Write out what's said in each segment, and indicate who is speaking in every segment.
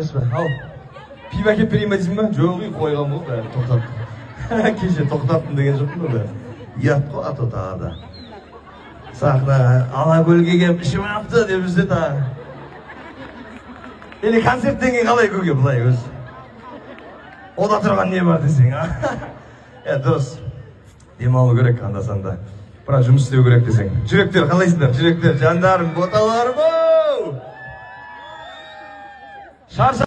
Speaker 1: Ал, пиво әкеліп берейін ба дейсің ба? Жоқ, үй қойған ғой, бәрін тоқтаттым. Кеше тоқтаттым деген жоқпын ба, бәрі. Ұят қой, а то тағы да. Сахна Алакөлге келіп ішіп алыпты деп жүрсе тағы. Или концерттен кейін қалай, көке, былай өзі? Ода тұрған не бар десең, а? Е, дұрыс. Демалу керек анда санда. Бірақ жұмыс істеу керек десең. Жүректер қалайсыңдар? Жүректер, жандарым, боталарым ау! Шарша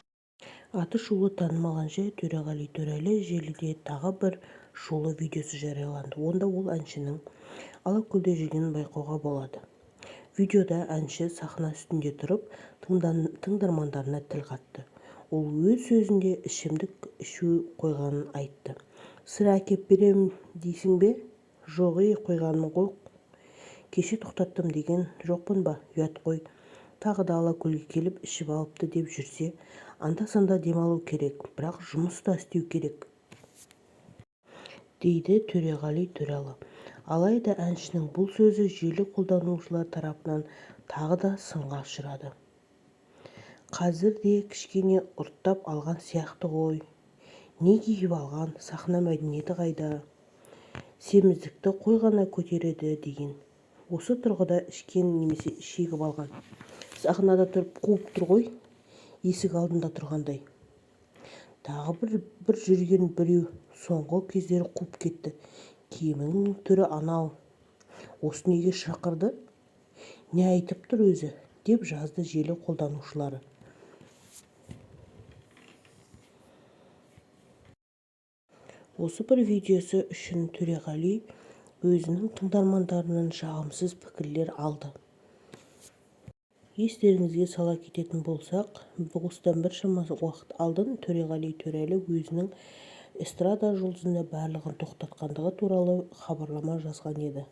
Speaker 2: Аты шулы танымал әнші Төреғали Төреәлі желіде тағы бір шулы видеосы жарияланды. Онда ол әншінің Алакөлде жүргенін байқауға болады. Видеода әнші сахна үстінде тұрып, тыңдармандарына тіл қатты. Ол өз сөзінде ішімдік ішу қойғанын айтты. «Сыра әкеп берем дейсің бе? Жоқ, ей, қойғанмын ғой. Кеше тоқтаттым деген жоқпын ба? Ұят қой. Тағы да Алакөлге келіп ішіп алыпты деп жүрсе, анда-санда демалу керек, бірақ жұмыс та істеу керек», – дейді Төреғали Төреәлі. Алайда әншінің бұл сөзі желі қолданушылары тарапынан тағы да сынға ұшырады. «Қазір де кішкене ұрттап алған сияқты ғой. Не киіп алған, сахна мәдениеті қайда? Семіздікті қой ғана көтереді деген. Осы тұрғыда ішкен немесе шегіп алған. Сахнада тұрып қуып тұр ғой, есік алдында тұрғандай. Тағы бір жүрген біреу соңғы кездері қуып кетті. Киімінің түрі анау. Осы неге шақырды? Не айтып тұр өзі?» – деп жазды желі қолданушылары. Осы бір видеосы үшін Төреғали өзінің тыңдармандарынан жағымсыз пікірлер алды. Естеріңізге сала кететін болсақ, осыдан біршама уақыт алдын Төреғали Төреәлі өзінің эстрада жұлдызына барлығын тоқтатқандығы туралы хабарлама жазған еді.